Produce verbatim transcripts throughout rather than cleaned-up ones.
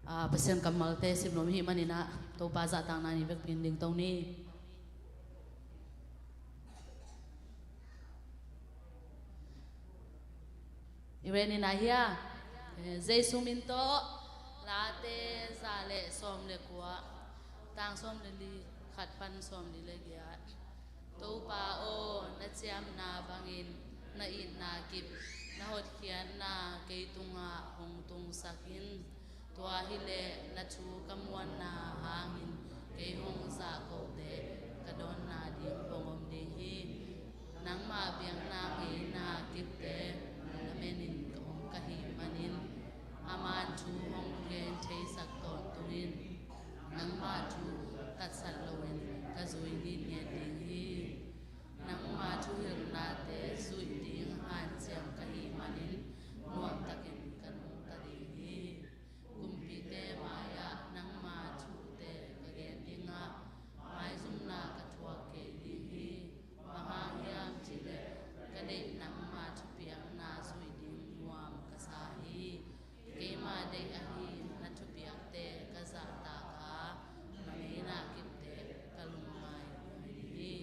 Ah, Pasian kammalte sim nuam i hih manin ah Topa zahtakna in i vekpi in ding to ni. I ren in ah hia, eh, Jesu min tawh, Late za le sawm le kua, tang sawm le li khat pan sawm li le giat. Topa aw, na ciamna bangin na itna kip, na hotkhiatna kei tungah hong tungsak in. Tua hileh na thu ka muanna hangin kei hong zahkote ka dawnna ding hong om ding hi. Nangmah biakna ngeina kipte na menin ka om ka hih manin, aman thu hong gen theisak tawntungin, nangmah thu tatsat loin ka zui ngitnget ding hi. Nangma thuhilhnate zuih ding hanciam ka hih manin, nuamtakin ka nungta ding hi. Kumpite mai-ah nangma thute ka gen ding ah, maizumna ka thuak kei ding hi. Bang hang hiam cihleh ka deih nangma thupiakna zuih ding nuam ka sa hi. Keima deih ahi na thupiakte ka zahtak a, na ngeina kipte ka lungngai hi.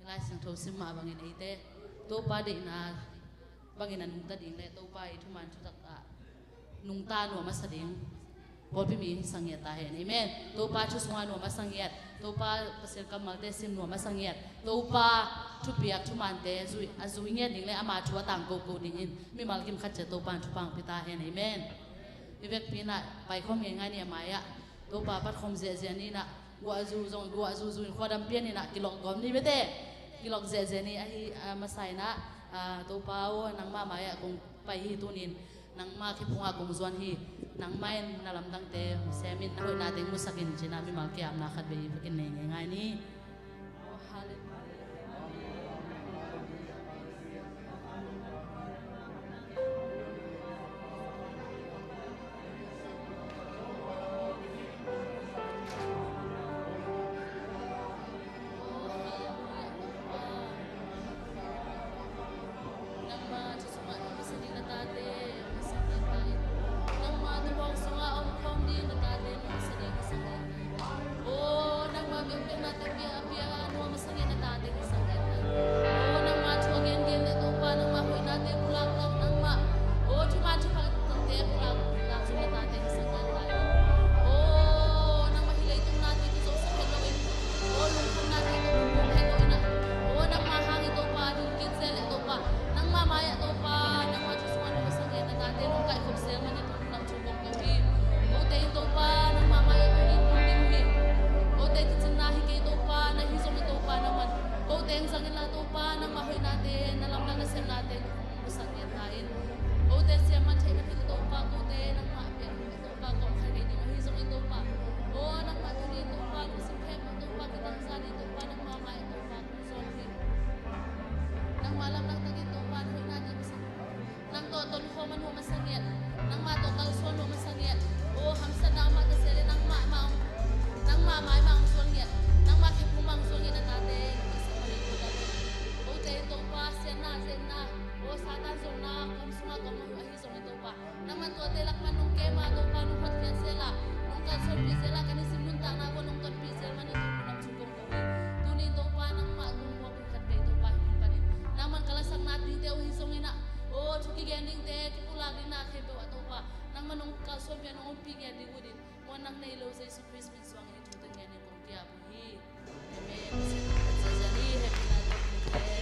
Lai Siangtho sim mah bangin eite Topa deihna bangin a nungta ding le Topa i thuman thutak ah nungta nuam a sa ding pawlpi mi hi sa ngiat ta hen. Amen. Topa thu sungah nuam a sa ngiat, Topa Pasian kammalte sim nuam a sa ngiat, Topa thupiak thumante zui, a zui ngiat ding le ama thu a tangko ko dingin mimal kim khat ciat Topa in thupha hong pia ta hen. Amen. I vekpi in ah paikhawm ngeingai ni a mai-ah Topa patkhawm ziahziah ni in ah, guahzu zong guahzu zu in khuadam pian in ah kilok gawm ni bete. Kilok ziahziah ni ahi, ah, masa in ah, ah, Topa aw, nangma mai-ah kong pai hi tunin, nangma khe phungah kong zuan hi. Nangmah in na lamdangte hong semin, na hoihnate hong musak in ci-in ah mimal kiamna khat vei vekin nei ngeingai ni. Aw, nangma biakpiakna tepia a pia a nuam a sa ngiat na tate hong sang ngiat na. Aw, nangma thu a gengen le Topa, nangma hoihnate pulak lak nangma. Aw, thuman thupha takte pulak lak zong na tate hong sang ngiat na. Aw, nangma hi leitung nate kizo sak het loin, aw, lungkhamna nate kizo het loin ah, aw, nangma hangin Topa ding kit zel le Topa, nangma mai-ah Topa, nangma thu sungah nuam a sa ngiat na tate nong kaihkhop zel manin lam thu kong ko hi. Kote in Topa nangmah mai-ah tuni in kong ding uh hi. Kote kicinna hi kei Topa, na hi zong in Topa nangman kote hong zang inla Topa, nangmah hoihnate, na lamdang na sepnate hong musak ngiat ta in. Kote siamman theihna hi Topa, kote nangmah piak hi Topa, kong khai kei ding ahi zong in Topa, aw, nangmah tuni in Topa lungsim khempeuh Topa, kitangza ding Topa, nangmah mai-ah Topa kong zawn hi. Nangmah lamdang takin Topa na hoihnate musak. Nang tawh tonkhawm a nuam a sa ngiat, nangmah tawh kalsuan nuam a sa ngiat. Aw, hamsatna amah ka sia le nangmah mah hong, nangmah mai mah hong suan ngiat, nangmah khephung mah hong suan ngiat na tate hong kisa mah hi ko ta le. Kote in Topa siatna, zetna, aw, Satan zonna kong sungah kong ahi zong in Topa, nangman tuate lak pan nong kem a Topa nong hotkhiat zel a, nong kalsuanpih zel a, ka nisim nuntakna kong nong tonpih zel manin Topa lam thu kong ko hi. Tuni in Topa nangmah kong buak uh khat vei Topa hi mun panin, nangman ka lasakna dingte uh hi zong in ah, aw, thu kigen dingte, kipulak dingna khempeuh ah Topa, nangman nong kalsuanpih a nong ompih ngiat ding uh din, muannak nei lo Jesu Khrist min suangin hih thute ngen in kong kiap uh hi. Amen. Ziazia ni, happy birthday.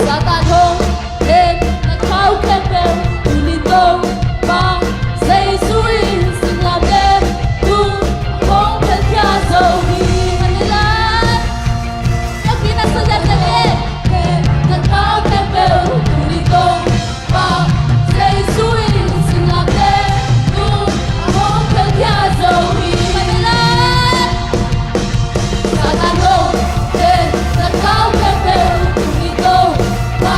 Satan hong en na khau khempeuh tuni Topa Jesu in singlamteh tung hong phelkhia zo hi. Manila. Yakina sa yakina en na khau khempeuh tuni Topa Jesu in singlamteh tung hong phelkhia zo hi. Manila. Satan hong en na khau khempeuh tuni Topa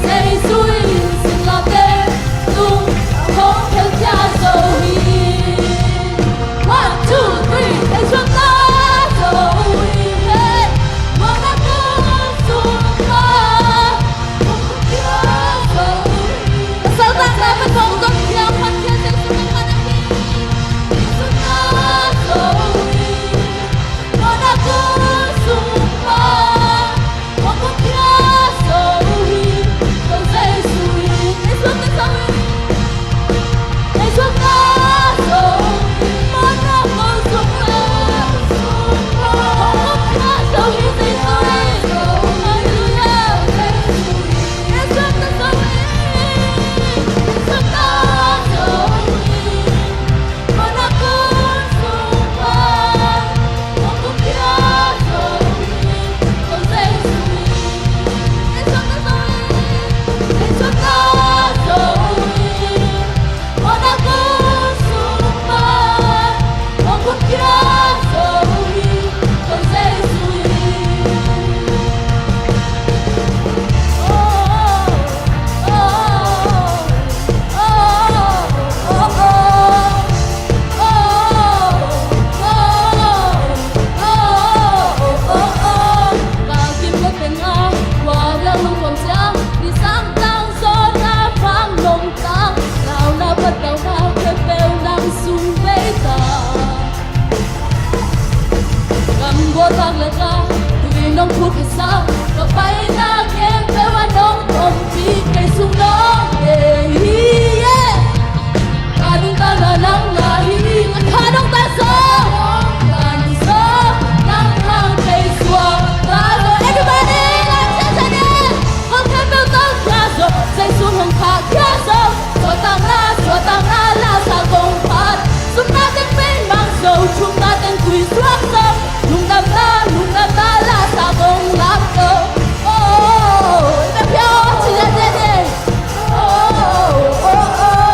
Jesu in singlamteh tung hong phelkhia zo hi. One, two, three. Jesu ta zo hi. Hey. Mana ko sumpa. Satan na pa tong tong kia Pathian Jesu nang mana hi. Jesu ta zo hi. Nong phukhia sa ka paina khempeuh ah nong ompih kei sung nong nei hi. Ka nuntakna nang la hi. Ka kha nong tan sawm, tan sawm, nang hang kei suak ta zo. Everybody, let's sing it. Kong khempeuh tawh khia zo. Jesu hong kha khia zo. Suahtakna, suahtakna la sa kong phat. Sumna teng bei mang zo. Thumna teng tui suak zo. Lungdamna, lungdamna la sa kong lak zo. Oh, oh, oh.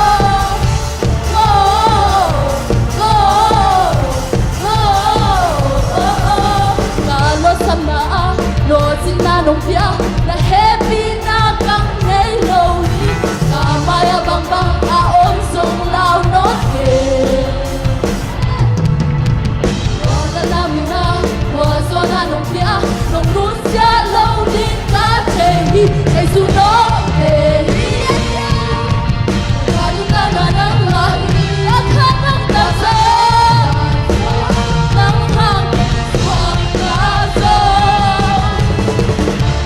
Ka lawhsamna ah lawhcinna nong pia, na hehpihna kang ngei lo hi. Ka mai ah bangbang a om zong lau nawn kei. Tua na min ah, tua zaw na nong pia, nong nusia lo ding ka thei hi. Jesu nong thei hi. Ka nuntakna nang la hi, a kha nang ta zo. Nang hang suak ta zo.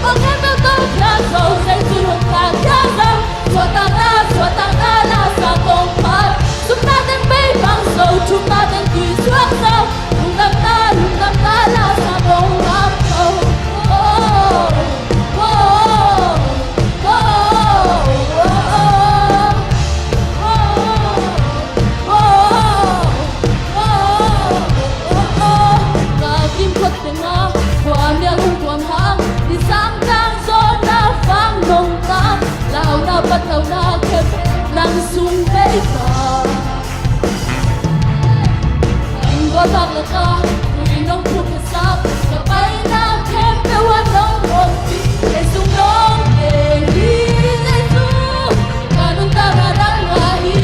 Kong khempeuh tawh khia zo, Jesu hong kha khia zo. Suahtakna, suahtakna la sa kong phat. Sumna teng bei mang zo, thumna teng tui suak zo. Lungdamna, lungdamna la sa kong lak zo. Oh, oh, oh. Ka kimkot teng ah khuamial hong tuam hang, i sang tang zaw na vang nong tan, launa patlauna khempeuh nang sung bei ta. Nang gawtak lak ah tui nong phukhia sa ka paina khempeuh ah nong ompih kei sung nong nei hi. Jesu, ka nuntakna nang la hi.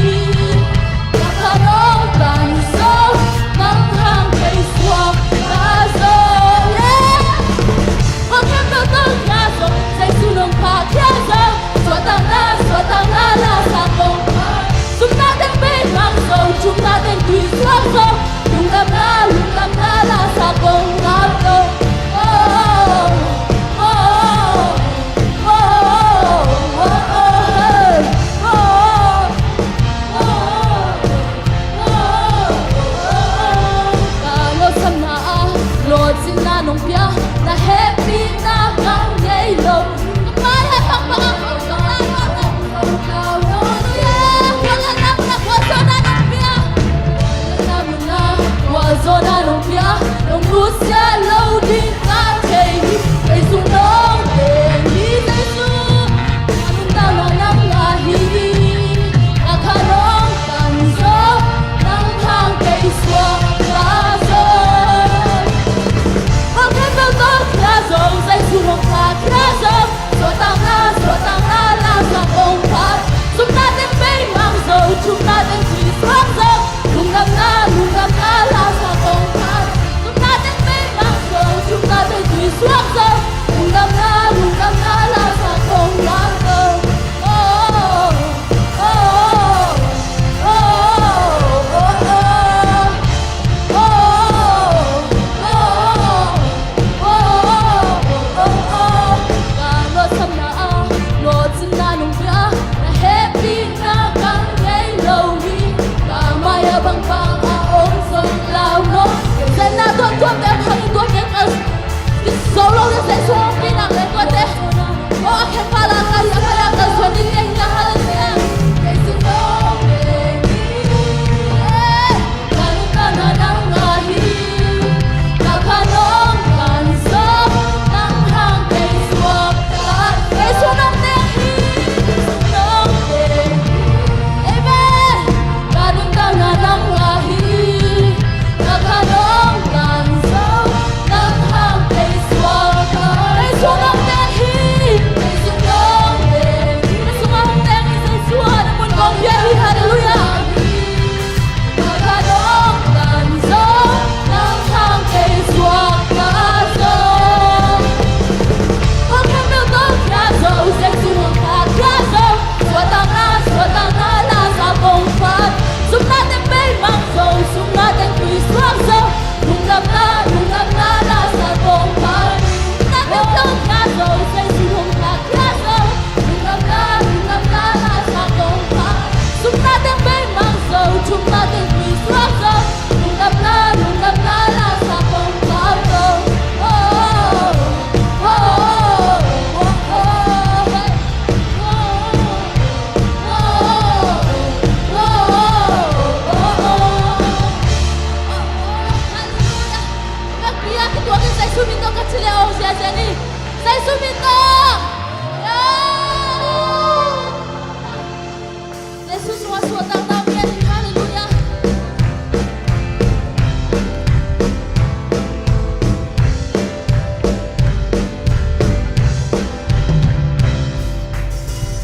Ka kha nong tan zo, nang hang kei suak ta zo. Yeah. Kong khempeuh tawh khia zo, Jesu nong kha khia zo. Suahtakna, suahtakna la sa kong phat. Sumna teng bei mang zo, thumna teng tui suak zo. Lungdamna, lungdamna Zo lo ding Zeisu hong pi nak leh tuate. Oh, a khen pha la ka hi, a pha la ka suan ding hi, hallelujah. Hallelujah. Jesu min tawh ka ci le aw, Jesu min tawh. Jesu sungah suahtakna om hen. Halleluiah.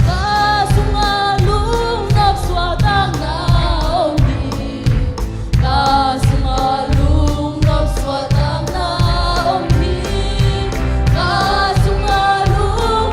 Ka sungah lungnop suahtakna om hi. Ka sungah lungnop suahtakna om hi. Ka sungah lung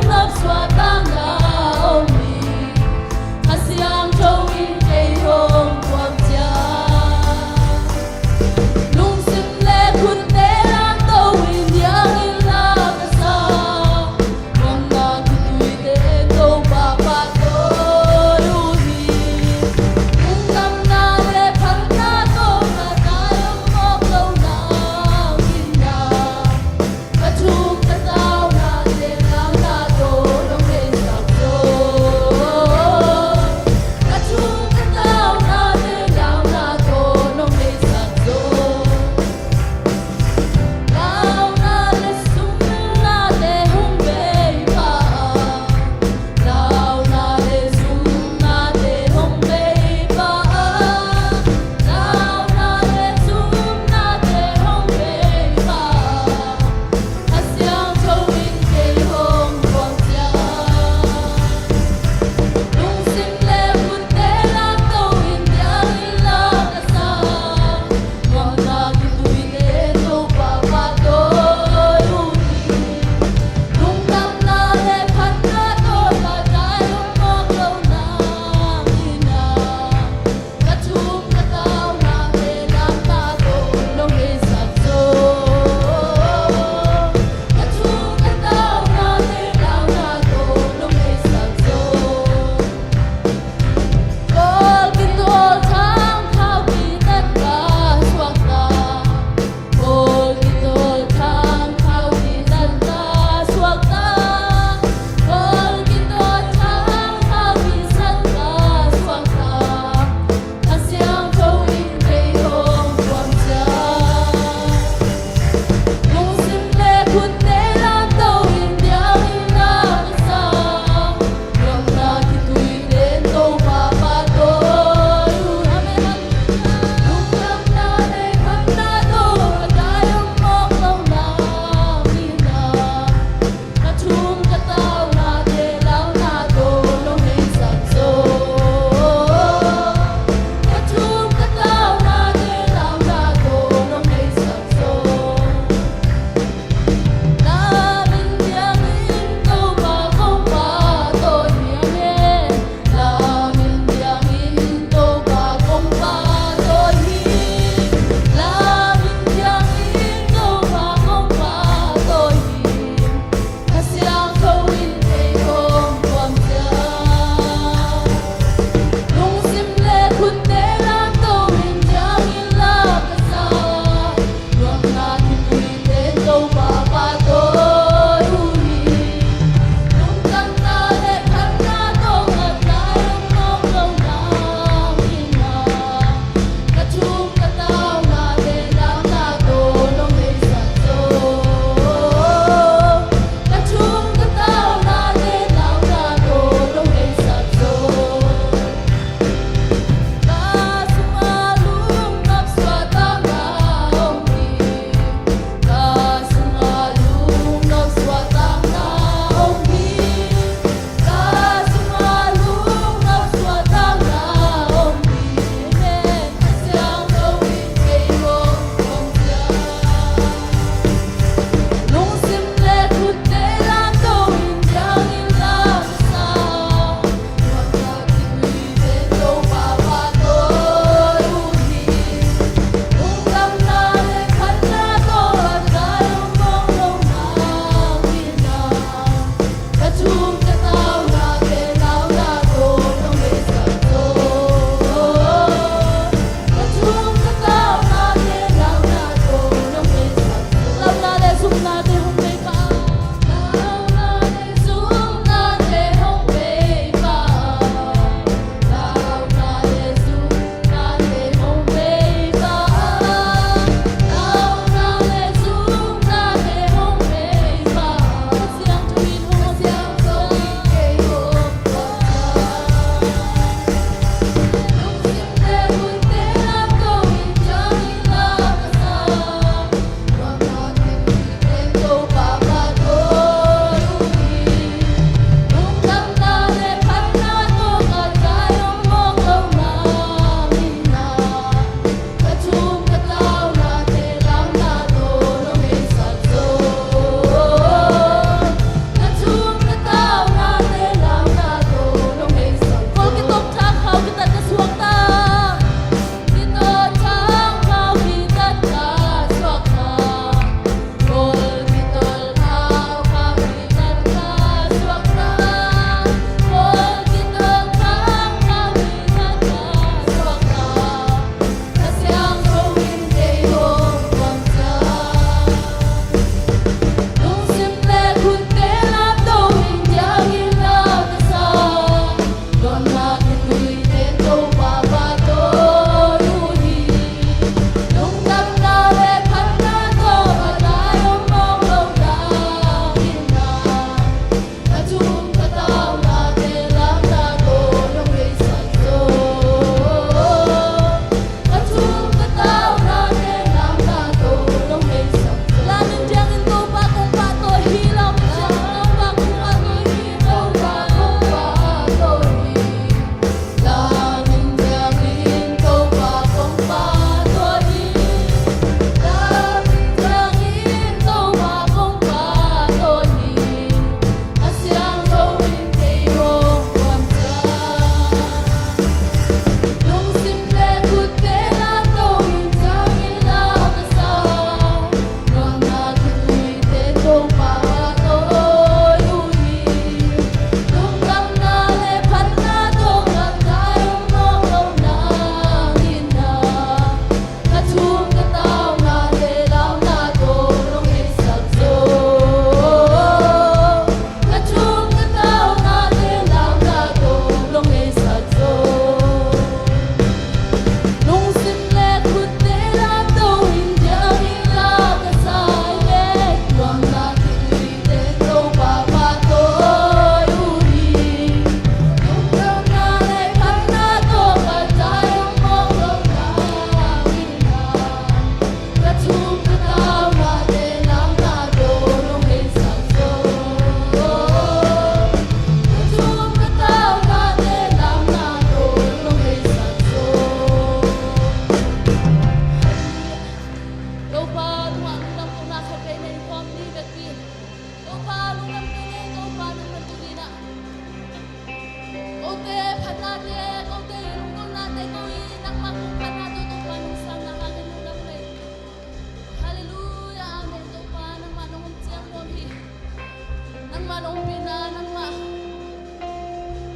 Nangmah na ompihna, nangmah.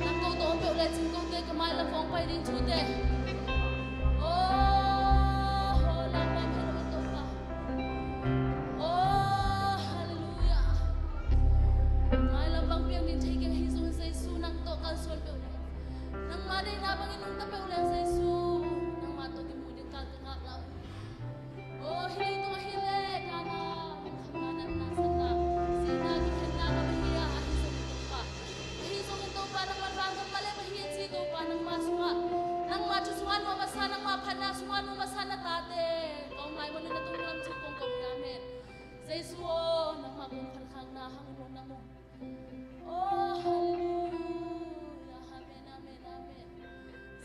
Nang ko tawh om peuh lecin kote ka mailam khawng pai ding thute. Oh, oh, Lalpa phelh lo in Topa. Oh, halleluiah. Mailam bang piang ding thei keng, ahi zongin Jesu nang tawh kalsuan peuh leh, nangmah deihna bangin nungta peuh leng Jesu, nangmah tawh kimu ding kal ka ngak lai. Oh, hih leitung ah hi leh, dahna, mangkhatna, natna, satna, sihna, kikhenna ka mah hi a, ahi zongin Topa. Ahi zongin Topa, nangmah vantung mah leh mah hi a ci Topa, nangmah sungah, nangmah thu sungah nuam a sa, nangmah phatna sungah nuam a sa na tate ka om lai manin na tung lam cih kong ko hi. Amen. Jesu aw, nangmah kong phatkhakna hang in lungdam ung. Oh, halleluiah. Amen, amen, amen.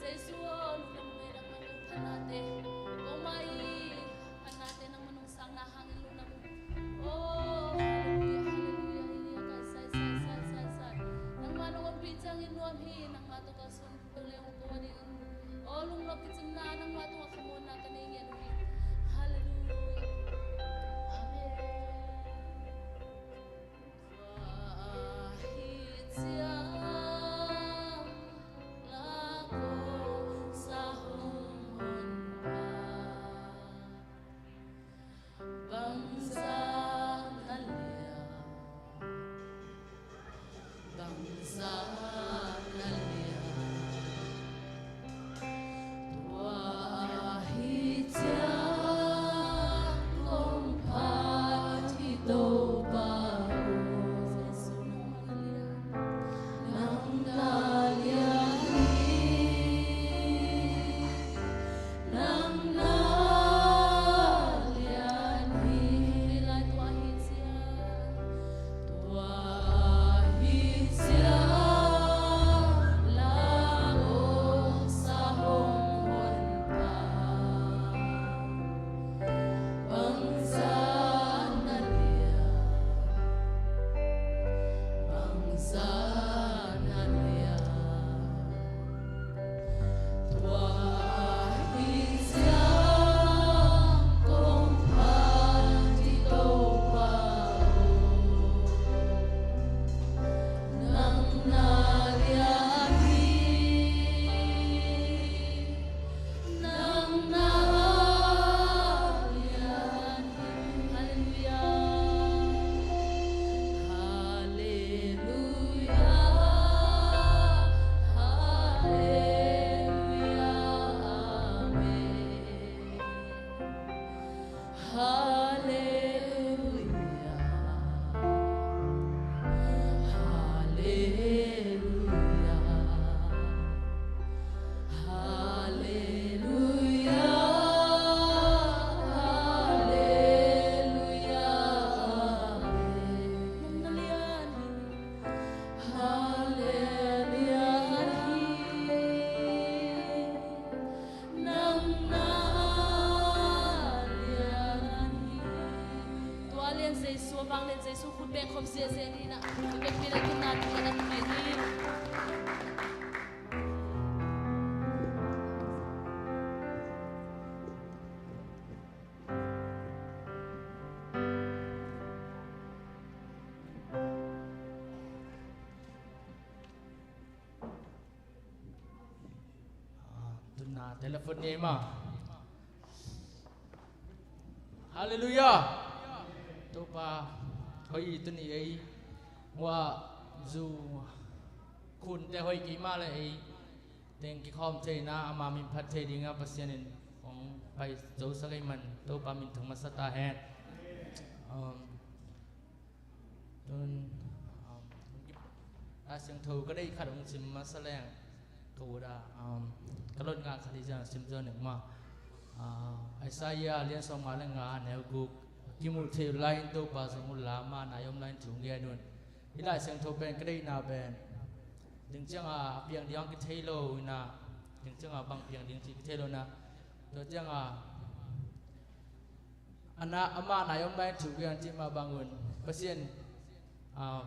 Jesu aw, lungdam ung e, nangmah kong phatnate, kong mai phatnate nangmah nungsangna hangin lungdam ung. Oh, halleluiah, halleluiah. Hi a kai sai, sai, sai, sai, sai. Nangmah nong ompih ciangin nuam hi, nangmah tawh kalsuan peuh leng ko ding. Oh, lungnop kicimna, nangmah tungah khamuanna ka nei ngiat uh hi. Halleluiah. Amen. Tua ahih ciang la kong sa hong honpa, bangzah na lian, bangzah na lian. Tua ahih ciang kong phat hi Topa aw, nang na lian hi, nang na lian hi. Tua ahih ciang, tua ahih ciang la kong sa hong honpa, bangzah na lian, bangzah na lian. Tua ahih ciang kong phat hi Topa aw, nang na lian hi, nang na lian hi. Halleluiah. Halleluiah. Halleluiah. Amen. Halleluiah. Halleluiah. Halleluiah. Halleluiah. Amen. Nang na lian hi. Halleluiah. Nang na lian hi. Tua lian Jesu, a vanglian Jesu khut beng khop ziahziah ni in ah, khut beng pi le tunna tu ka na tu ni. Ah, tunna telephone ni ei ma. Halleluiah. Topa, hoih tuni ei mua zu khunte hoih kei mah le ei teng kikhawm theihna ama min phat thei dinga Pasian in hong pai zosak ei man Topa min thang masa ta hen. Um, Tun, um, Lai Siangtho ka deih khat hong sim masa leng ka ut a, um, ka lot ngah khat hi ciang sim zaw ning ma. Ah, Isaiah lian sawmnga le nga a neu guk, kimuh theih uh lai-in Topa zong un la, amah nai om lai-in thu gen un. Hih Lai Siangtho pen ka deihna pen ding cianga a piang ding kithei lo ina, ding cianga bang piang ding ci kithei lo ina, tua cianga Ana, amah nai om lai-in thu gen cih mah bangun Pasian, ah,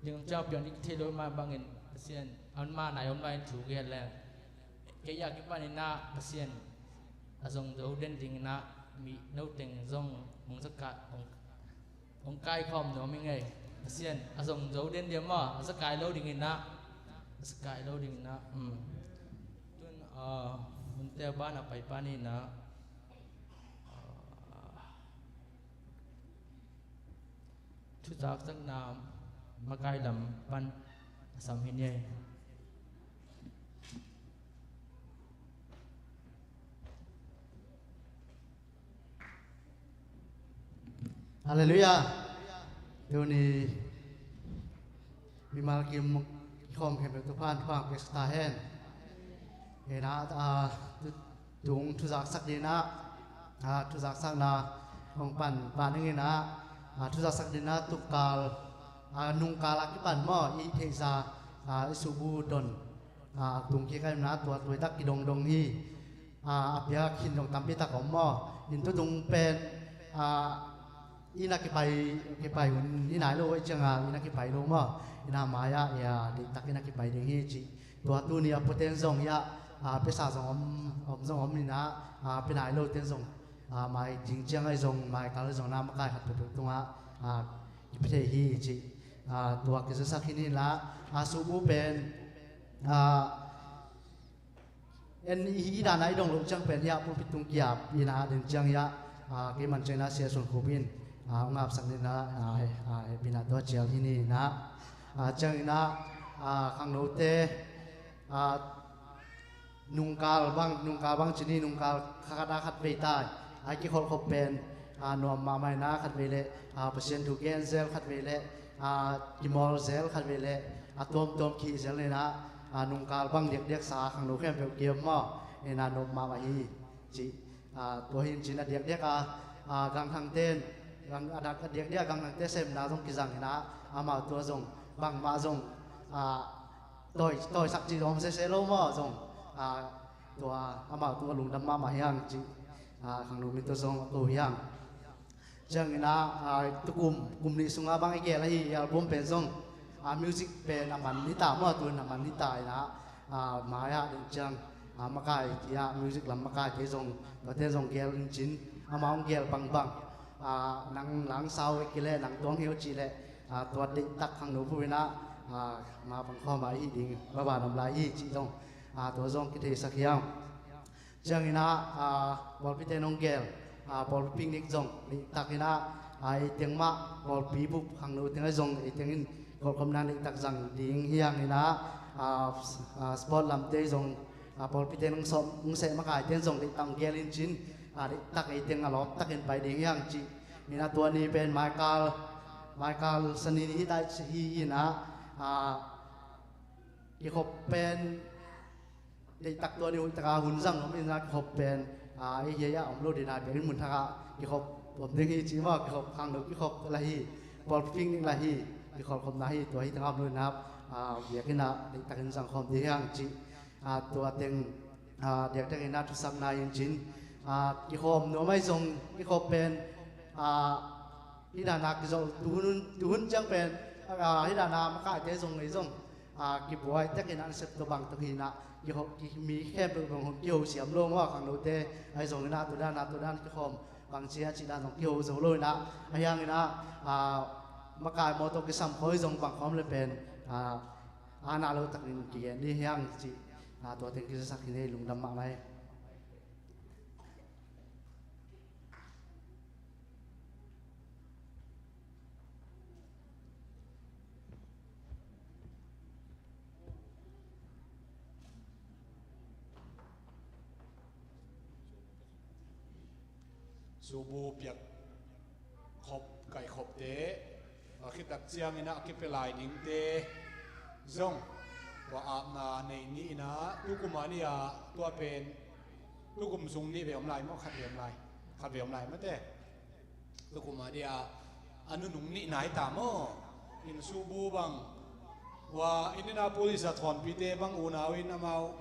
ding ciang piang ding thei lo mah bangin Pasian amah nai om lai-in thu gen leng kei a kipan inah Pasian a zong zo den ding inah mi no teng zong hong zaka hong, hong kaikhawm nuam i ngei. Pasian a zong zo den dia maw, a za kai lo ding inah, a za kai lo ding inah. Tun hunte banah pai pan inah. Thuzaksakna makai lam pan a sam hi ni ei. Halleluiah. Tuni mimal kim kikhawm khempeuh Topa'n thupha hong piaksak ta hen. Hi inah, tung thuzaksak ding inah, thuzaksakna hong pan pan ding inah, thuzaksak ding inah tukal, nungkal a kipan maw, i theihsa, i subu don, tung kik a inah tua tuaitak kidongdong hi. A piak khin zong tampi tak om maw. In tutung pen, i na kipai, kipai hun i nai lo ahih ciangin i na kipai lo maw. I na mai-ah, i a deihtak i na kipai ding hi cih. Tua tuni a puaten zong hi a, pesa zong om, om zong om inah, pe nai lo ten zong, mai ding ciang ahi zong, mai kal ahi zong na makai khat peuhpeuh tungah kipia thei hi cih. Tua kizasak hi inah, subu pen, en i, i dan a i dong loh ciang pen hi a, pulpit tung kiap inah den ciang hi a, kei man ciang inah Sia Suan Khup in hong apsak ding inah, hehpihna tawh cial hi inah. Ciang inah, khangnote, nungkal bang, nungkal bang ci ni, nungkal khat a khat vei ta a kikholhkhop pen nuam mahmah inah, khat vei leh Pasian thu gen zel, khat vei leh kimawl zel, khat vei leh a tuamtuam khih zel inah, nungkal bang diakdiak sa khangno khempeuh kiam maw, inah nuam mahmah hi cih. Tua hi in cin a diakdiak a, a gangthangte in, a diakdiak a gangthangte semna zong kizang inah, amau tua zong bangmah zong tawi, tawisak cih zong om sese lo maw zong, tua amau tua lungdam mahmah hi hang cih, khangno min tawh zong a ko hi hang. Ciang inah, tukum, kum nih sungah bang i gel ahi album pen zong, music pen a man hi ta maw, tu in a man hi ta inah, mai-ah den ciang, makai ti a, music lam makaite zong, tuate zong gel in cin, amau hong gel bangbang, nang langsau hi kei leh, nang tuang hi uh cih leh, tua deihtak khangno bu inah, ma bang khawm a hi ding, baban om lai hi cih zong, tua zong kitheisak hi hang. Ciang inah, pawlpite in hong gel, pawlpi picnic zong deihtak inah, ei teng mah pawlpi bup khangno teng ahi zong ei teng in kholhkhopna deihtak zang ding hi hang inah, sport lamte zong, pawlpite in hong sawm, hong seh makaite in zong deihtak hong gel in cin, deihtak ei teng a lawptak in pai ding hi hang cih. Inah tua ni pen maikal, maikal sani ni hi ta hi inah, kikhop pen deihtak tua ni hoihtak a hun zang om inah kikhop pen, ei hiai ah om lo ding a, biakinn mun thak ah kikhop om ding hi cih maw, kikhop khangno kikhop lah hi, pawlpi picnic lah hi, kikholhkhopna hi, tua hi tangah om lo inah, biakinn ah deihtak in zang khawm ding hi hang cih. Tua teng, diakdiak inah thusakna hi in cin, kikhawm nuam ahi zong kikhop pen, hih dan a kizolh tuhun, tuhun ciang pen, hih dan a makaite zong ei zong, kibuai tek inah, nasep tua bang tuk hi inah, kiho, ki, mi khempeuh bang hong kiho siam lo maw, khangnote ahi zong inah, tua dan a, tua dan kikhawm bang ci a cih dan zong kiho zo lo inah, ahi hang inah, makai maw tawh kisam khawng hi zong bang khawm leh pen, a na lo takin kigen ding hi hang cih, tua teng kizasak hi inah, lungdam mahmah hi. Subu piak khop, kaih khopte, a khit tak ciang inah a kipia lai dingte zong tua apna nei ni inah, tukum a ni a, tua pen tukum sung nih vei om lai maw, khat vei om lai, khat vei om lai mate. Tukum a dia a nunung nih nai ta maw. In subu bang, ua, in Indianapolis a thawnpite bang unau in amau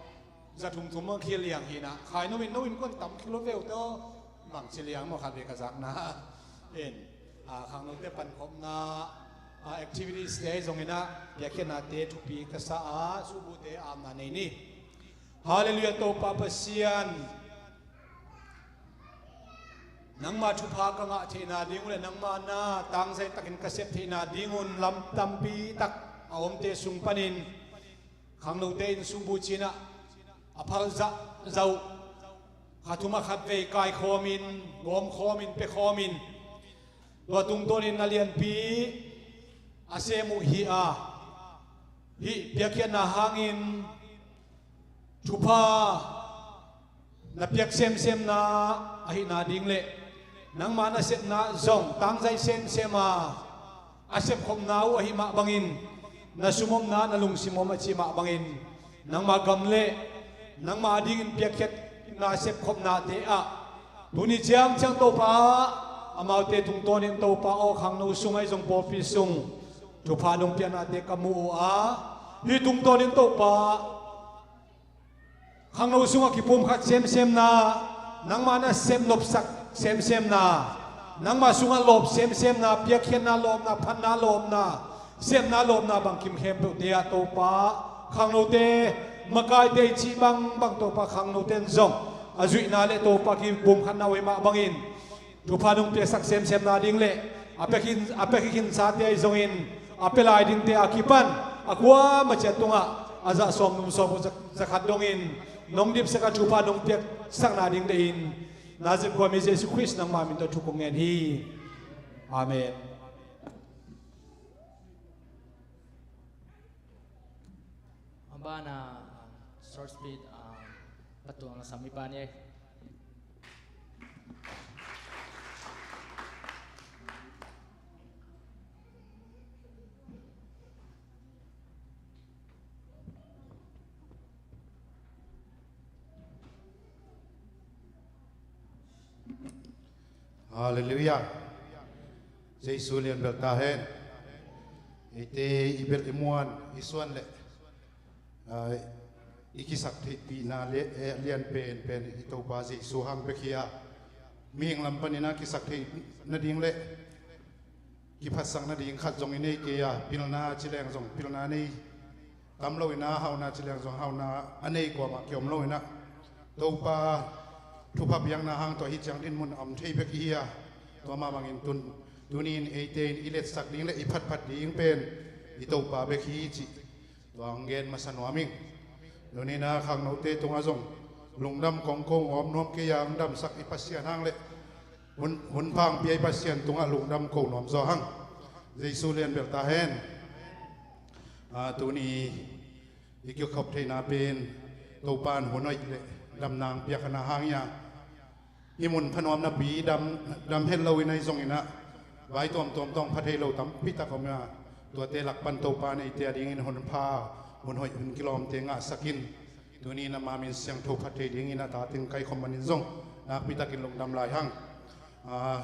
za thum thum bang khia liang hi inah, khai no in, no in kuan tam khia lo veu tawh bang ci liang maw, khat vei ka zakna in, khangnote pankhopna, activities te zong inah, biakhiatnate thupi ka sa a, subute apna nei ni. Halleluiah, Topa Pasian. Nangma thupha ka ngah theihna ding uh le nangma na tangzai takin ka sep theihna dingun lam tampi tak a omte sung panin khangnote in sungbu cinah a phal zahzah uh kha thum a khat vei kaikhawmin, gawmkhawmin, pekhawmin, tua tungtawnin a lianpi a sem uh hi a, hih piakkhiatna hangin thupha na piak semsemna ahihna ding le nangma na sepna zong tangzai semsem a a sepkhopna uh ahi mah bangin, na sumomna, na lungsim om a ci mah bangin, nangma gam le nangma dingin piakkhiatna sepkhopnate ah tuni ciangciang Topa, amaute tungtawnin Topa aw, khangno sung ahi zong pawlpi sung thupha dong piaknate ka mu uh a, hih tungtawnin Topa, khangno sungah kipumkhat semsemna, nangma na sep nopsak semsemna, nangma sungah lawp semsemna, piakkhiatna lawpna, phatna lawpna, sepna lawpna bangkim khempeuhte ah Topa, khangnote, makaite i cih bangbang Topa, khangnote in zong a zuihna le Topa kipumkhatna uh ahi mah bangin, thupha nong piaksak semsemna ding le a pia khin, a pia khin sate ahi zongin, a pia lai dingte a kipan a kuamah ciat tungah a zah sawm num sawm za, za khat dongin nong dipsak a thupha nong piaksakna ding dehin, Nazareth khuami Jesu Khrist nangma min tawh thu kong ngen hi. Amen. A banah, ah, short speech, ah, patuang lasam i pa ni ei. Halleluiah. Jesu lian bel ta hen. Eite i belh i muan i suan le, ah, i kisaktheihpihna le, eh, lian penpen i Topa Jesu hang bek hi a, mihing lam panin a kisaktheih nading le kiphatsak nading khat zong i nei kei a, pilna ci leng zong pilna nei tam lo in a, hauhna ci leng zong hauhna a nei kuamah kiom lo in a, Topa thupha piakna hang tawh hih ciang dinmun a om thei bek i hi a, tua mah bangin tun, tuni in eite in i letsak ding le i phatphat ding pen i Topa bek hi cih tua hong gen masa nuam ing. Tuni in a khangnote tungah zong lungdam kong ko nuam nuam kei a, hong damsak i Pasian hang le hun, hun pha hong pia i Pasian tungah lungdam ko nuam zaw hang. Jesu lian bel ta hen. Ah, tuni i kikhop theihna pen Topa in hun hoih le damna hong piak hang a, hih mun phanuam napi dam, dam het lo in ahi zongin a, vai tuamtuam tawh hong pha thei lo tampi tak om a, tuate lak pan Topa in eite a dingin hun pha, hun hoih, hun kilawmte ngahsak in, tuni in ama min siangtho phat thei dingin a tatin kaikhawm manin zong nakpi takin lungdam lai hang. Ah,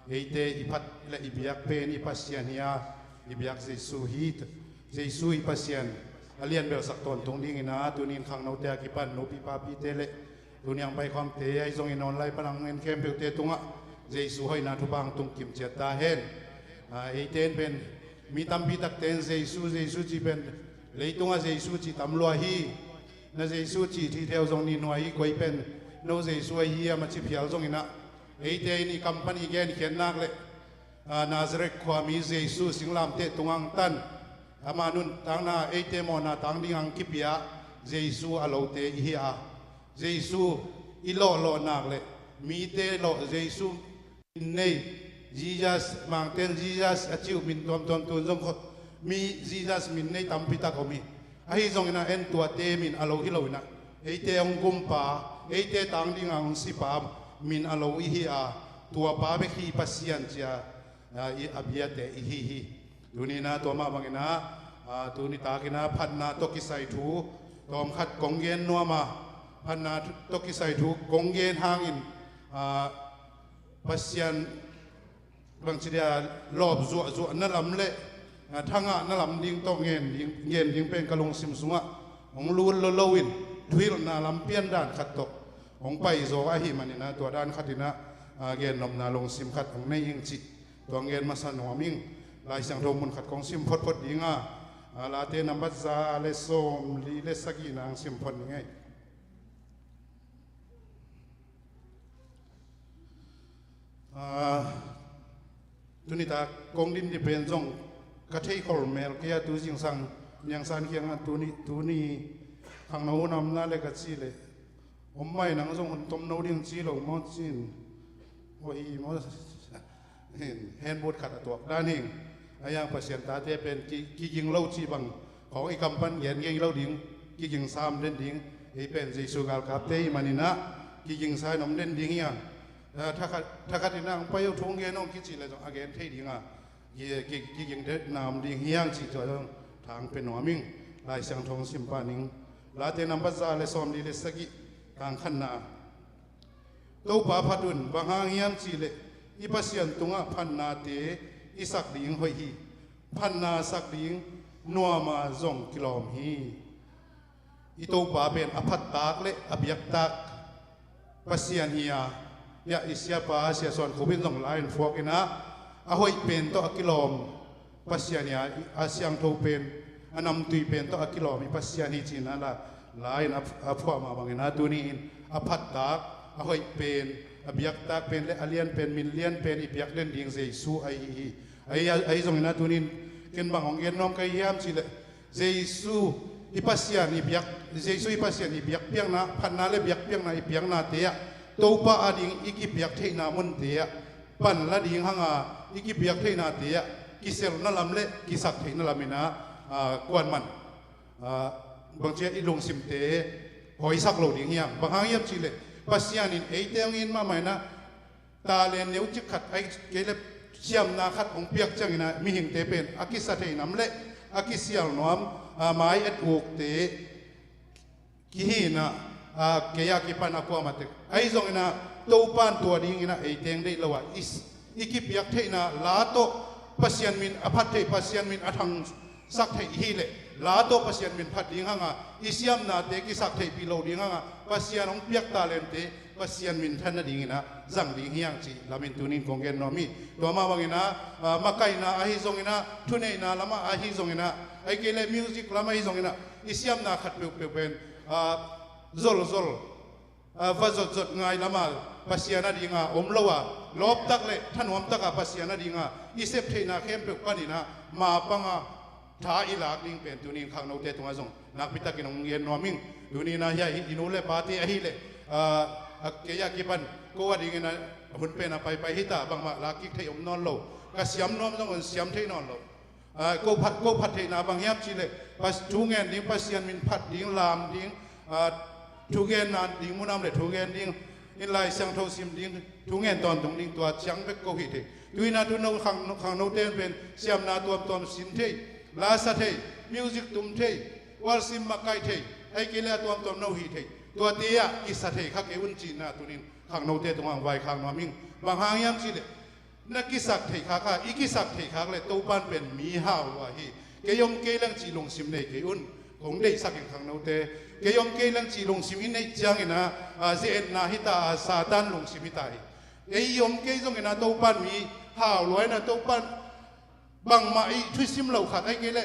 eite i phat le i biak pen i Pasian hi a, i biak Jesu hi. Jesu i Pasian a lian belsak tawntung dingin a, tuni in khangnote a kipan nupi papite le tuni a hong paikhawmte ahi zongin online pan a hong en khempeuhte tungah Jesu hoihna thupha hong tung kim ciat ta hen. Ah, eite in pen mi tampi takte in Jesu, Jesu cih pen leitungah Jesu cih tam lua hi. Na Jesu cih thitheu zong nih nuai hi, koi pen no Jesu ahi hiam a ci phial zongin a, eite in i kam pan i genkhiat nak le, ah, Nazareth khuami Jesu singlamteh tungah hong tan, ama nuntakna eite mawhna tang dingah hong kipia Jesu a lote i hi a, Jesu i lawhlawh nak le mite lawh Jesu min nei, Jesus, Mangte in Jesus a ci uh min tuamtuam tun zong khaw mi Jesus min nei tampi tak om hi. Ahi zongin a, en tuate min a lo hi lo in a, eite hong gumpa, eite tang dingah hong sipa min a lo i hi a, tuapa bek hi Pasian ci a, a, i a biate i hi hi. Tuni in a tua mah bangin a, a, tuni takin a phatna tawh kisai thu tawmkhat kong gen nuam a, phatna tawh kisai thu kong gen hangin, a, Pasian bangci dia lawp zuahzuah na lam le, a, thangah na lam ding tawh ngen ding, ngen ding pen ka lungsim sungah hong lut lo loin thuhilhna lam pian dan khat tawh hong paizaw ahih manin a, tua dan khat in a, a, gennopna lungsim khat hong nei ing cih tua hong gen masa nuam ing. Lai Siangtho mun khat kong sim photphot ding a, a, Late nambat za le sawmli le sagihna hong sim phot ning ei. Ah, tuni tak kong din ding pen zong ka thei khol mel kei a, tu zingsang Niang San kiangah tuni, tuni khangno hun a omna le ka ci leh, om mai nang zong hun tomno ding ci lo maw cin. Hua hi maw. Hen, hen but khat a tuak dan hing. A yang Pasian tate pen ki, kiging lo ci bang khawng i kam pan gen gen lo ding, kiging sam den ding. Ei pen Jesu galkapte i maninah kiging sa in om den ding hi a. Ah, thakhat, thakhat inah ang pai uh thung gen hong kici le zong a gen thei ding a. Ki, ki, kiging den na om ding hi ang ci tua zong thang pe nuam ing. Lai Siangtho sim pa ning. Late nambat za le sawm li le sagih, tang khatna. Topa phat un, bang hang hiam cihleh i Pasian tungah phatnate i sak ding hoih hi. Phatna sak ding nuama zong kilawm hi. I Topa pen a phattak le a biaktak Pasian hi a, hiah i siapa Sia Suan Khup in zong lai in phuak inah, a hoih pen tawh a kilawm Pasian hi a, a siangtho pen, a namtui pen tawh a kilawm i Pasian hi cinah la, lai in a, a phuah mah bangin a tuni in a phattak, a hoih pen, a biaktak pen le a lian pen, min lian pen i piak den ding Jesu ahi hi. Ahi, ahi zongin a tuni in ken bang hong gen nuam ka hi hiam cihleh, Jesu i Pasian i biak, Jesu i Pasian i biakpiakna, phatna le biakpiakna i piaknate ah, Topa ading i kipiak theihna munte ah pan la ding hanga, i kipiak theihnate ah kiselna lam le kisak theihna lam inah, ah, kuan man, ah, bangcia i lungsimte hawisak lo ding hiam? Bang hang hiam cihleh Pasian in eite hong it mahmah inah, talent neucik khat, ahih kei le siamna khat hong piak cianginah mihingte pen a kisa thei nam le a kisial nuam, ah, mai et ukte kihinah, ah, kei a kipan a kuamah tek. Ahi zonginah Topan tua dinginah ei teng deih lo ah i, i kipiak theihna la tawh Pasian min a phat theih, Pasian min a thangsak theih hileh la tawh Pasian min phat ding hanga, i siamnate kisak theihpih lo ding hanga, Pasian hong piak talente Pasian minthan nadinginah zang ding hiang cih lamin tunin kong gen nuam hi. Tua mah banginah, ah, makaihna ahi zonginah, thuneihna lamah ahi zonginah, ahih kei le music lam ahi zonginah, i siamna khat peuhpeuh pen, ah, zolzol, ah, va zotzot ngai lama Pasian a dinga om lo a, lawptak le thanuamtaka Pasian a dinga i sep theihna khempeuh paninah mapanga tha i lak ding pen tunin khangnote tungah zong nakpitakin hong gen nuam ing. Tuninah hiah i nu le pate ahileh, ah, a kei a kipan ko a dingin a hun pen a paipai hita, bangmah lak kik theih om nawn lo. Ka siam nuam zong hong siam theih nawn lo. Ah, ko phat, ko phat theihna bang hiam cihleh, Pas-, thu ngen ding, Pasian min phat ding, lam ding, ah, thu genna ding munam le thu gen ding, in Lai Siangtho sim ding, thu ngen tawntung ding, tua ciang bek ko hi thei. Tuinah thu no khang, khangnote pen siamna tuamtuam sin thei, lasa thei, music tum thei, worship makaih thei, ahih kei le a tuamtuam no hi thei. Tuate ah kisa thei kha kei un cinah tunin khangnote tungah hong vaikhak nuam ing. Bang hang hiam cihleh, na kisak theih khak a, i kisak theih khak le Topan pen mi hau lua hi. Kei om kei leng cih lungsim nei kei un. Kong deihsak in khangnote, kei om kei leng cih lungsim i neih cianginah, ah, ze-etna hita a, Satan lungsim hita hi. Ei om kei zonginah Topan mi hau lua inah, Topan bangmah i thusim lo khat ahih kei le,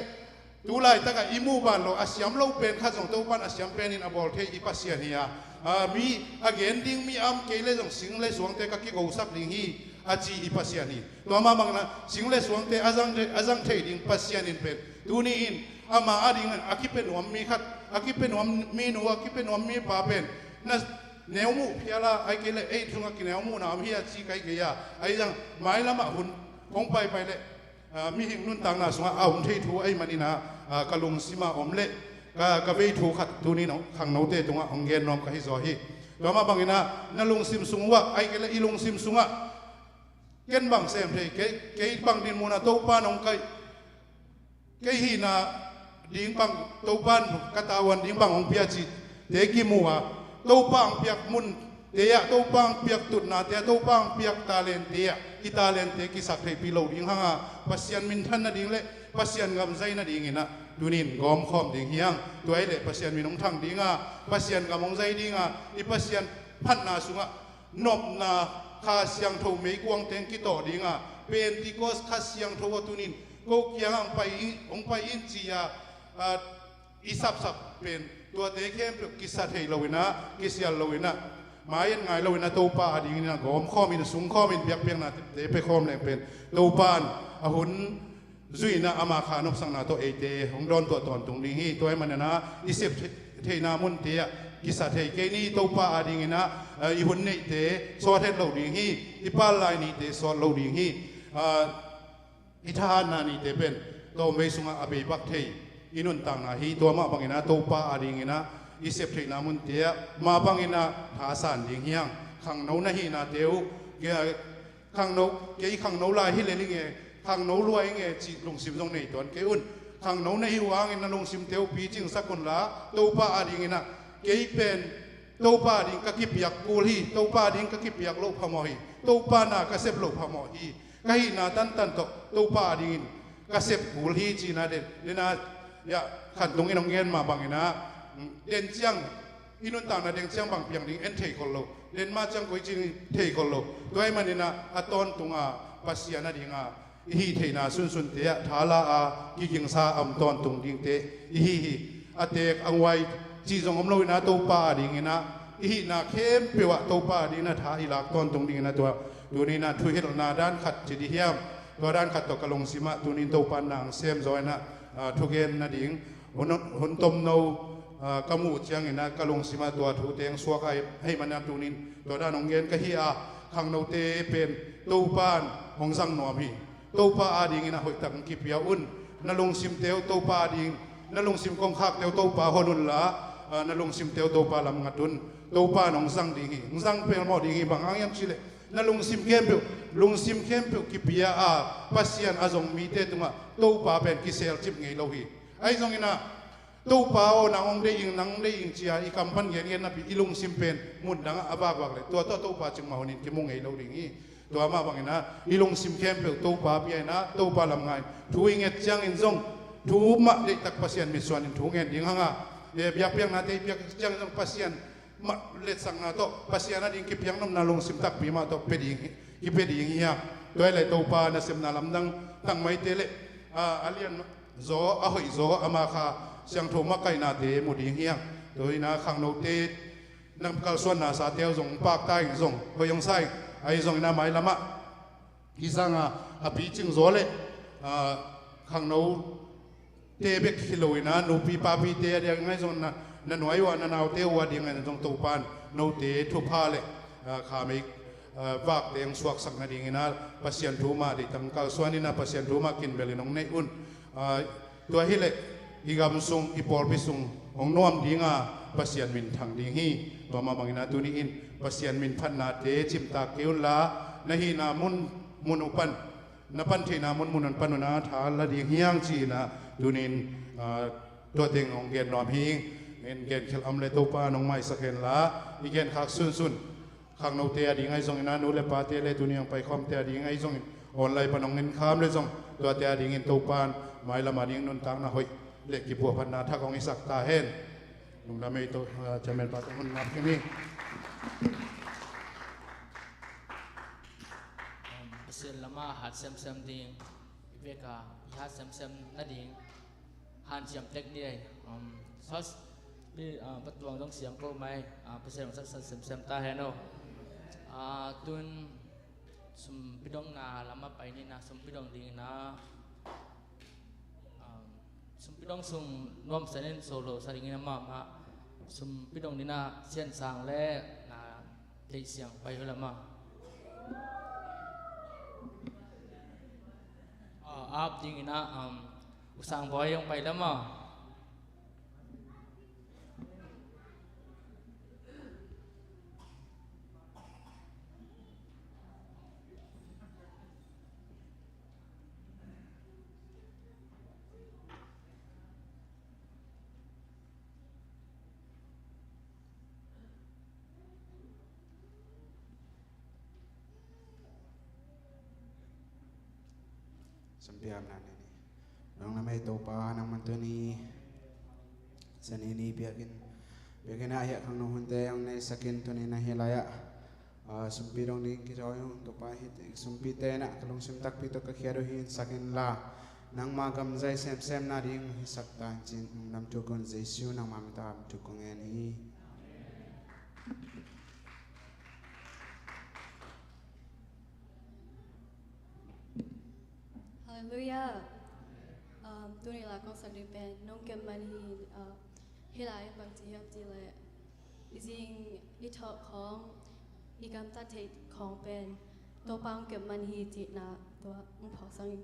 tu laitakah i muh ban lo a siam lo pen khat zong Topan a siam penin a bawl thei i Pasian hi a, ah, mi a gen ding mi a om kei le zong sing le suangte ka kigosak ding hi a ci i Pasian hi. Tua mah bangin ah sing le suangte a zang, a zang thei ding Pasian in pen tuni in ama a dingin a kipia nuam mi khat, a kipia nuam mi nu, a kipia nuam mi pa pen na neu muh phial a, ahih kei le ei sungah kineu muhna om hi a ci ka hi kei a, ahi zong mailamah hun hong paipai le, ah, mihing nuntakna sungah a om thei thu ahih manin ah, ah, ka lungsim a om le ka, ka vei thu khat tuni in khangnote tungah hong gen nuam ka hi zaw hi. Tua mah bangin ah na lungsim sung uh ah, ahih kei le i lungsim sungah ken bang sem thei, kei, kei bang dinmun ah Topa in hong kaih, kei hihna ding bang, Topa in ka tavuan ding bang hong pia cihte kimu a, Topa hong piak munte ah, Topa hong piak tutnate ah, Topa hong piak talente ah i talente kisak theihpih lo ding hanga Pasian minthan nading le Pasian gam zai nadingin ah tuni in gawmkhawm ding hi hang. Tua ahih leh Pasian min hong thang ding a, Pasian gam hong zai ding a, i Pasian phatna sungah nopna Kha Siangtho meikuang teng kitawh ding a, Pentecost Kha Siangtho a tuni in ko kiangah hong pai in, hong pai in ci a, a, i sapsap pen tuate khempeuh kisa thei lo in ah, kisial lo in ah, mai-en ngai lo-in ah Topa adingin ah gawm khawmin, sung khawmin biakpiaknate pia khawm leng pen Topa in a hun zui-in ah ama kha nopsakna tawh eite hong dawntuah tawntung ding hi. Tua ahih manin ah i sep thei-, theihna munte ah kisa thei kei ni. Topa adingin ah, eh, i hun neihte sawt het lo ding hi. I pal lai nite sawt lo ding hi. Ah, i thahatna nite pen tawmvei sungah a bei bak thei i nuntakna hi. Tua mah bangin ah Topa adingin ah i sep theihna munte ah mah bangin ah thasan ding hi hang. Khangno na hihnate uh, kei, khangno, kei khangno lai hi lel ing e, khangno lua ing e cih lungsim zong nei tuan kei un. Khangno na hih uh hangin na lungsimte uh picingsak unla, Topa adingin ah kei pen Topa ading ka kipiak kul hi, Topa ading ka kipiak loh phamawh hi, Topa na ka sep loh phamawh hi, ka hihna tantan tawh Topa adingin ka sep kul hi cihna den, den a, ya, khantung in hong gen mah bangin ah, mm, den ciang, i nuntakna den ciang bang piang ding en thei khol lo, den mah ciang koi ci ding thei khol lo. Tua ahih manin ah a tawntung a Pasian ading a i hih theihna sunsunte ah thala a kigingsa a om tawntung dingte i hi hi. A teek a nguai cih zong om loin ah Topa adingin ah i hihna khempeuh ah Topa adingin ah tha i lak tawntung dingin ah tua tuni-in ah thuhilhna dan khat ci dih hiam? Tua dan khat tawh ka lungsim ah tuni-in Topa in na hong sem zaw in ah, ah, thugen nading hun, hun tomno, ah, ka muh ciangin ah ka lungsim ah tua thute hong suak ahih manin ah tuni-in tua dan hong gen ka hi a, khangnote pen Topa in hong zang nuam hi. Topa adingin ah hoihtak hong kipia un. Na lungsimte uh Topa ading, na lungsim kongkhakte uh Topa hon unla, ah, na lungsimte uh Topa lam ngat un. Topa in hong zang ding hi, hong zang pelmawh ding hi. Bang hang hiam cih leh na lungsim khempeuh, lungsim khempeuh kipia a Pasian a zong mite tungah Topa pen kiselcip ngei lo hi. Ahi zongin ah Topa aw, nang hong deih ing, nang hong deih ing ci-a i kam pan gengen napi i lungsim pen mundang ah a vakvak leh tua tawh Topa cikmah hunin kimu ngei lo ding hi. Tua mah bangin ah i lungsim khempeuh Topa pia in ah Topa lam ngai. Thu i nget ciangin zong thu mah deihtak Pasian mitsuanin thu ngen ding hang a, eh, biakpiaknate i piak ciangin zong Pasian mah letsakna tawh Pasian ading kipiaknopna lungsim takpi mah tawh pia ding hi, kipia ding hi a. Tua hi leh Topa nasepna lamdang tangmaite leh, ah, a lian zaw, a hoih zaw, ama kha siangtho makaihnate mu ding hi a. Tua hi-in ah khangnote na kalsuan nasate uh zong pakta ing, zong hoih hong sa ing. Ahi zongin ah mailam ah hih sanga a picing zaw leh, ah, khangnote bek hi loin ah nupi papite ading ahi zongin ah na nuai uh a, na naute uh ading ahi zong Topa in note thupha leh, ah, khamei, ah, vakte hong suaksak nadingin ah Pasian thu mah deihtak kalsuan in ah Pasian thu mah kinbelin hong neih un. Ah, tua hi leh i gam sung, i pawlpi sung hong nuam ding a, Pasian minthang ding hi. Tua mah bangin ah tuni-in Pasian minphatnate cimtak kei unla, na hihna mun, mun uh pan, na pan theihna mun, mun uh pan un ah tha la ding hi hang ci-in ah tuni-in, ah, tua teng hong gen nuam hi. Gen, gen khial om leh Topa in hong maisak henla, i genkhak sunsun khangnote ading ahi zongin ah nu leh pate leh tuni hong paikhawmte ading ahi zongin online pan hong enkham leh zong tuate adingin Topa in mailam ading nuntakna hoih leh kipuahphatna thak hong hisak ta hen. Lungdam ei. Tua, ah, chairman pa tawh hun ngap khin hi. Um, Pasian lamah hat semsem ding i vek a, i hat semsem nading hanciam tek ni ei. Um, sas pi, ah, patuang dong siam ko mai, ah, Pasian hong satsan semsem ta hen aw. Ah, tun sumpi dongna lamah pai ni-in ah, sumpi dong dingin ah, um, sumpi dong sung nuamsa in solo sa dingin ah mahmah, sumpi dong dingin ah Sian Sang leh na Theih Siang pai uh lamah. Ah, ap dingin ah, um, U Sang Bawi hong pai lamah. Sampiam na ni ni. Nong na mei Topa nang man tuni sani ni biakinn, biakinn ah hiah khangno hunte hong neisakin tuni na hi lai-ah, ah, sumpi dong ding kithawi hong Topa hi te, sumpite na ka lungsim takpi tawh ka khiat uh hi in sakin la, nangma gam zai semsem nading hisak ta in cin, nang nam thukun Jesu nangma min tawh thukun ngen hi. Halleluiah. Um, tuni la kong sak ding pen nong kem man hi. Uh, hih lai bang ci hiam cih leh i zing i thawh khawng, i gamtat theih khawng pen Topa hong kem man hi cihna tua hong phawk sang ing.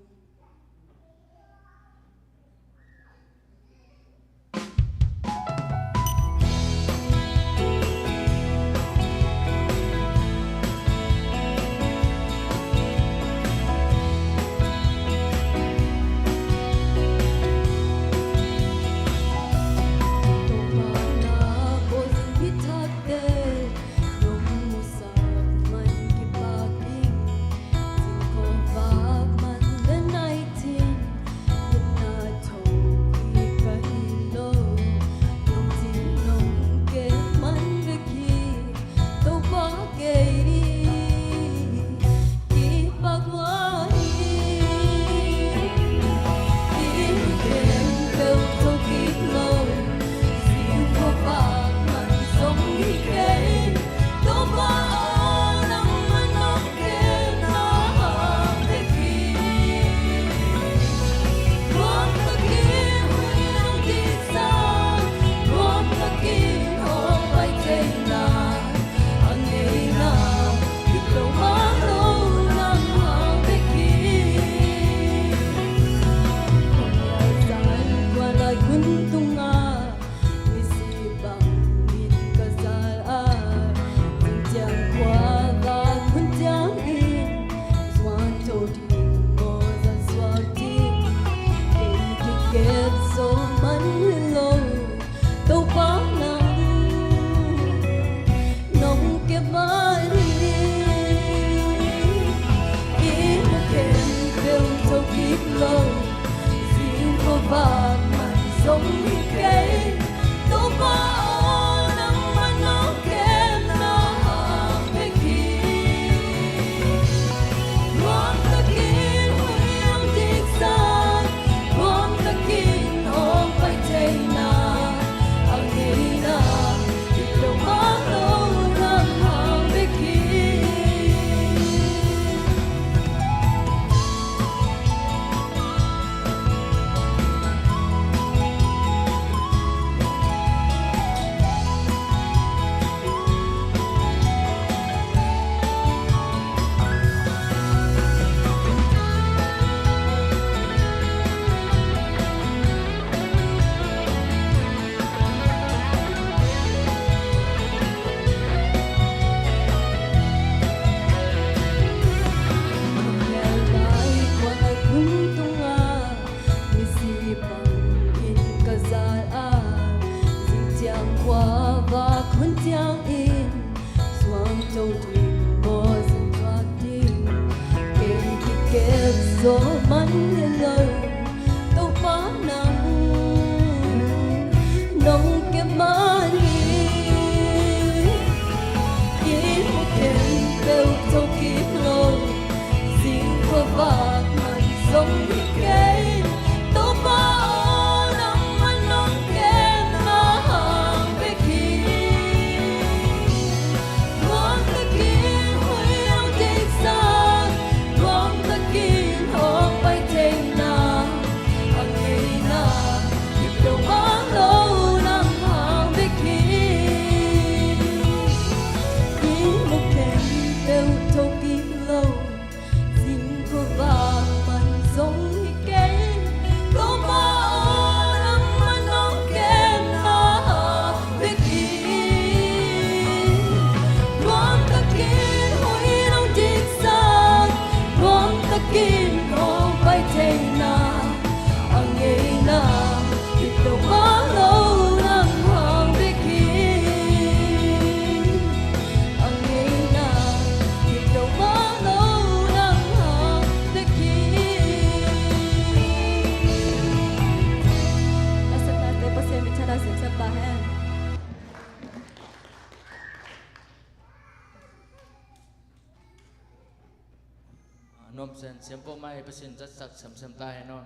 Nuam sen, siam peuhmah hi, Pasian zatsak semsem ta hen aw.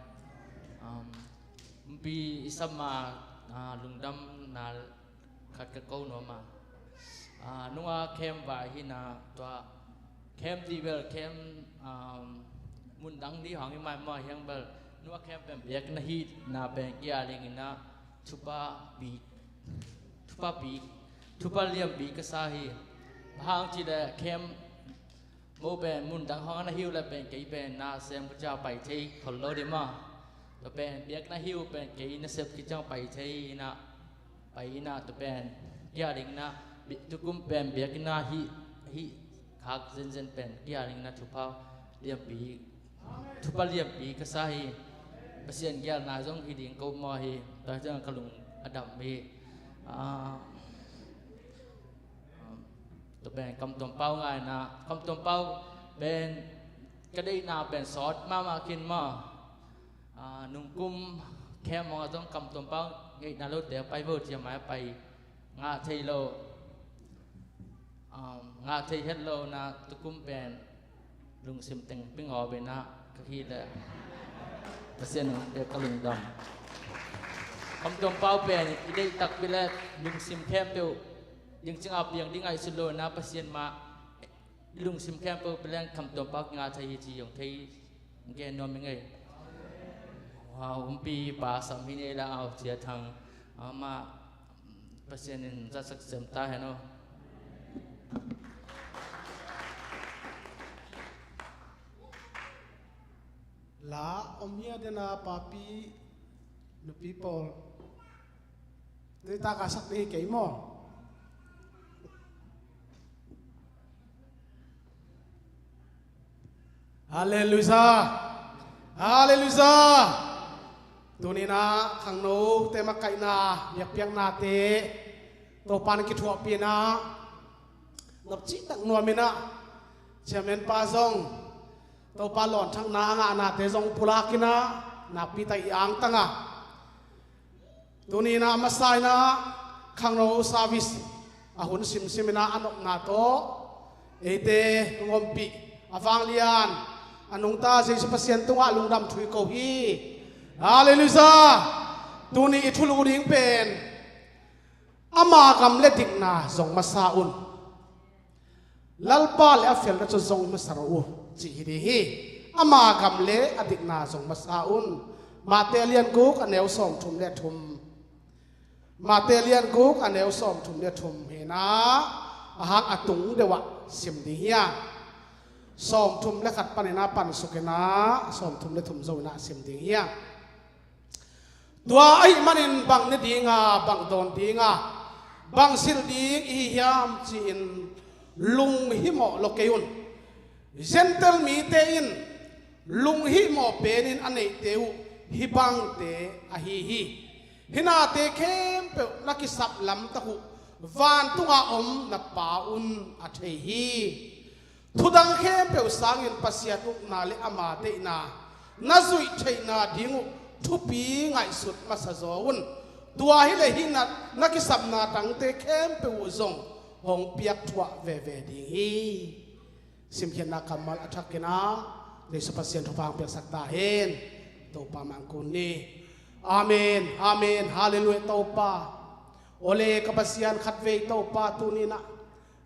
Um, pi i sam a, ah, lungdamna khat ka ko nuam a. Ah, nunga khem vai hi na tua khem dih bel khem, um, Mun dang dih hong hi mai mah hiang bel, nua khem pen biakna hihna pen kia dingin ah thupha pi, thupha pi, thupha lianpi ka sa hi. Bang hang cih leh khem mo pen mun dang hong na hi uh leh pen kei pen na sem ka ciang pai thei khol lo ding mah. Tua pen biakna hi uh pen kei na sep ka ciang pai thei in ah, pai in ah, tua pen kia dingin ah, bi-, tukum pen biakna hih, hih khak zenzen pen kia dingin ah thupha lianpi, thupha lianpi ka sa hi. Pasian gialna zong hi ding ko mah hi. Tua hi ciang ka lung a dam hi. Ah, tua pen Kam Tuam Pau ngaihna, Kam Tuam Pau pen ka deihna pen sawt mahmah khin mah. Ah, nungkum khem hong a zong Kam Tuam Pau ngeina lote a pai vo cia mai a pai ngah thei lo. Ah, ngah thei het lo na tukum pen lungsim teng ping aw bena ka hi le Pasian hong pe ka lungdam. Kam Tuam Pau pen i deih takpi le lungsim khempeuh ding cingah piang ding ngaihsut lo na Pasian mah lungsim khempeuh pen leng Kam Tuam Pau kingah thei hi ci hong thei gen nuam i ngei. Wow, umpi pa sam hi nei la au cia thang. Ama Pasian in zatsak sem ta hen aw. La om hia dena papi nupi pawl. Tei taka sak ding hi kei maw? Halleluiah. Halleluiah. Tunina khangnote makaihna biakpiaknate Topan kithuahpina nopcih tak nuamina chairman pa zong Topa lawnthakna a ngahnate zong pulakina nakpi tak i angtanga. Tunina a masa ina khangno service a hun simsimina a nopna tawh eite hong ompih a vanglian a nungta Jesu Pasian tungah lungdam thu i ko hi. Halleluiah. Tuni i thulu ding pen ama gam le dikna zong masa un. Lalpa le a felna cu zong masa ro uh cih hi ding hi. Ama gam le a dikna zong masa un. Mate lian guk a neu sawmthum le thum. Mate lian guk a neu sawmthum le thum hina a hang a tung deuh ah sim ding hi a. Sawmthum le khat panina pansuk hina sawmthum le thum zo hina sim ding hi a. Tua ahih manin bang ne dinga, bang dawn dinga, bang silh ding i hi hiam ci-in lunghimawh lo kei un. Gentile mite in lunghimawh penin a neihte uh hih bangte ahi hi. Hih nate khempeuh na kisap lamtak uh vantunga om na Pa un a thei hi. Thudang khempeuh sangin Pasian ukna le ama deihna na zuih theihna ding uh thupi ngaihsut masa zaw un. Tua hileh hih na, na kisapna tangte khempeuh uh zong hong piak thuah veve ding hi. Simkhiatna kammal a thakin a Jesu Pasian thupha hong piaksak ta hen. Topa mah hong kun ni. Amen. Amen. Halleluiah Topa. Ole ka Pasian khatvei Topa tuninah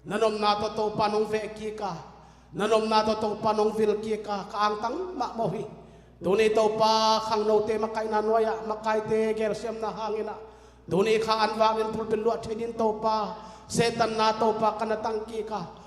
na nopna tawh Topa nong veh kik a, na nopna tawh Topa nong vil kik a, ka angtang mahmah uh hi. Tuni Topa khangnote makaihna nuai-ah makaite gelsiamna hanginah tuni kha an vak in pulpit luah theih ding Topa, Satan na Topa ka na tang kik a,